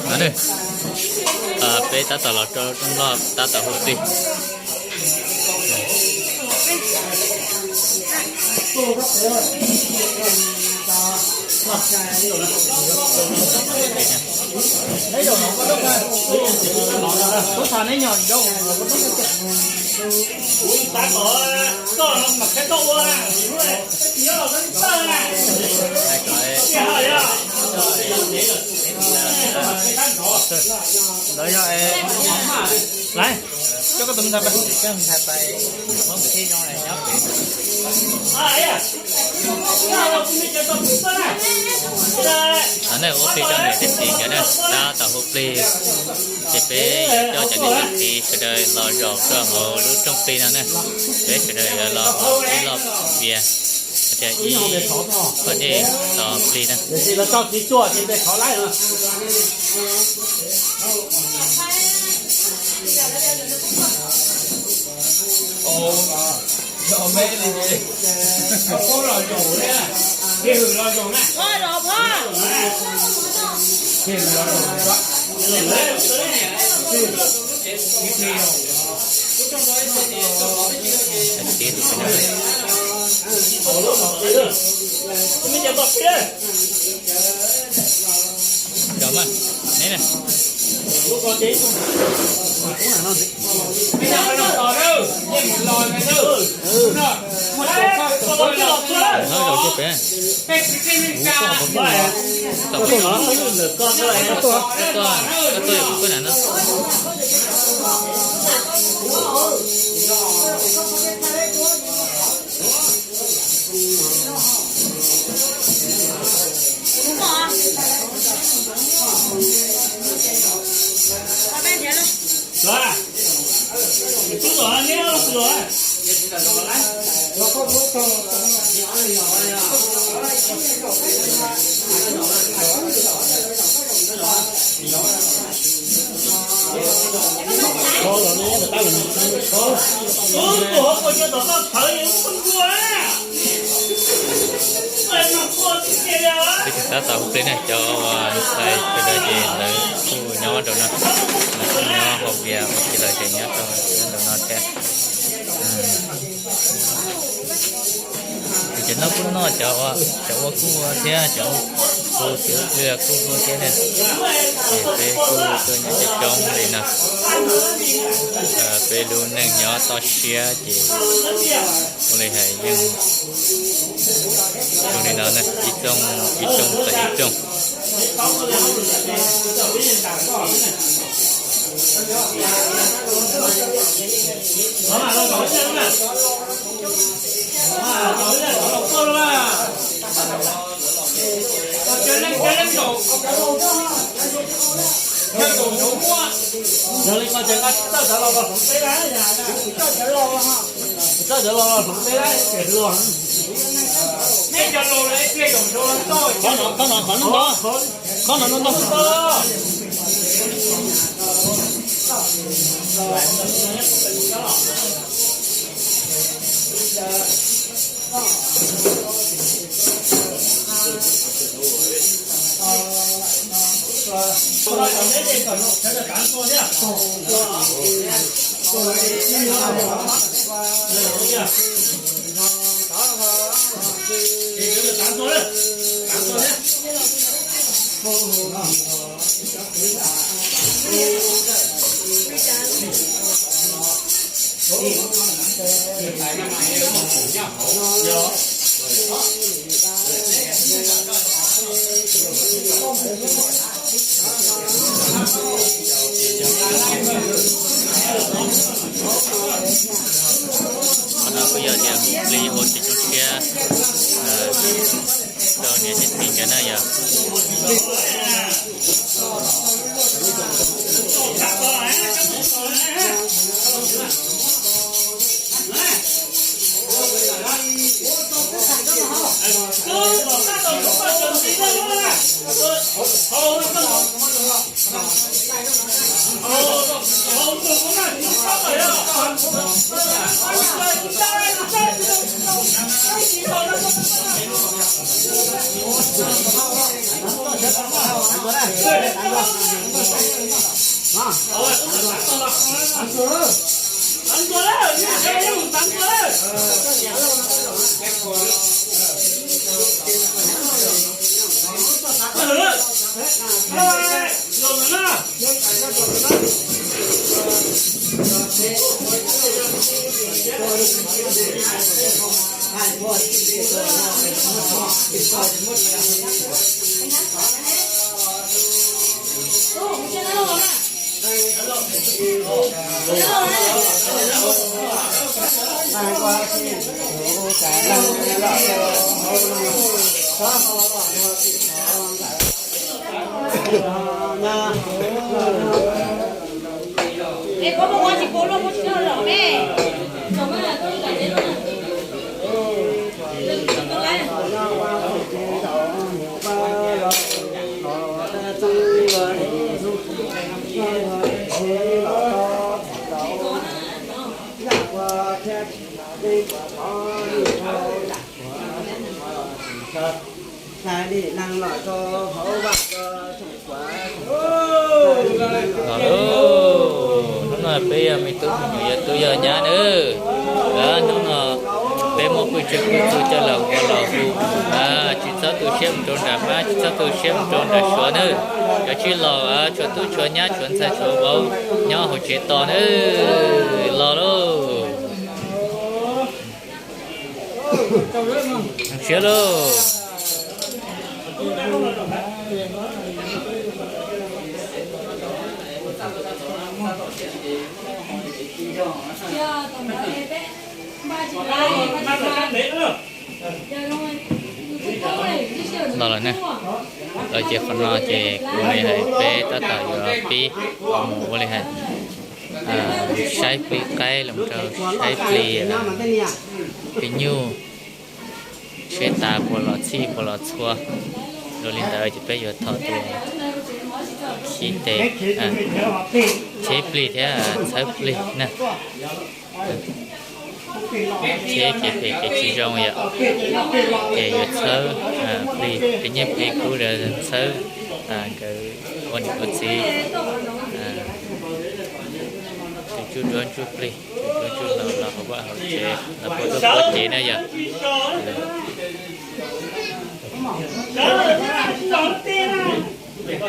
No ne, peb tab tom los rau rooj loj tab tom hu plig. Lawv yog, lawv, coj koj tus me ntxhais pais, coj me ntxhais pais muab qhib zoo nyob pem. Thaum nej ua plig rau niam thiab txiv nkawd na, tab tom hu plig, ces peb yuav coj cov niam cov txiv sawv daws los zaum rau hauv lub rooj plig no na. Peb sawv daws yuav los ua ib lo vias, tias ib pas dej tos plig na. Peb tseem tab tom hu plig ne, cov uas ntxhais sawv daws ces lawv kuj nyob rau no, lawv kuj nyob hauv vias ua si lawm ces nyob rau nyob rau no thiab. Ces cov no kuj noj, cov ua, cov ua kuj ua thiab, cov hu txiv hu txwv kuj hu thiab ne. Ces peb kuj tuaj nyob coob coob li no, peb lub neej nyob toj siab ces ua li hais yeej zoo li no ne, ib rooj, ib rooj txais ib rooj. Yog li ko ces nqa txawj sawv los hloov teb, txawj sawv los hloov teb, qhov no, qhov no, qhov no ntau, qhov no ntau ntau. Qhov no kuj yog tias hu plig ua kev zoo siab rau niam thiab txiv nkawd na yom. Los lauj, hnub no peb yog me tub me nyuam yog tub yog nyab nawb. Hnub no peb muaj pwj tswv kwv txuj coj los ua los hu, tsis txhob tu siab mus rau nram mab, tsis txhob tu siab mus rau nram suav nawb. Cov tsij los, tshuav tub tshuav nyab tshuav ntxhais tshuav vauv nyob hauv tsev tos nawb. Los lauj. Siab lauj. Los lawm ne. Los ces qhov no ces kuv li hais peb tab tom yuav pib mus ua li hais saib plig qaib los rau saib plig, plig nyuj, seb tas puas los txhij puas los txhua. Dua li ntawd ces peb yuav thov tus khib tes cheb plig thiab txhawb plig na. Cheb ces phem ces tsis zoo yom, ces yuav txhawb plig, plig nyuj plig kub, txhawb nkawd ua niam ua txiv. Tus tsuj duab ntsuj plig, tus tsuj duab ntsuj laus los hauv vaj hauv tsev los puab duab puab cev na yom.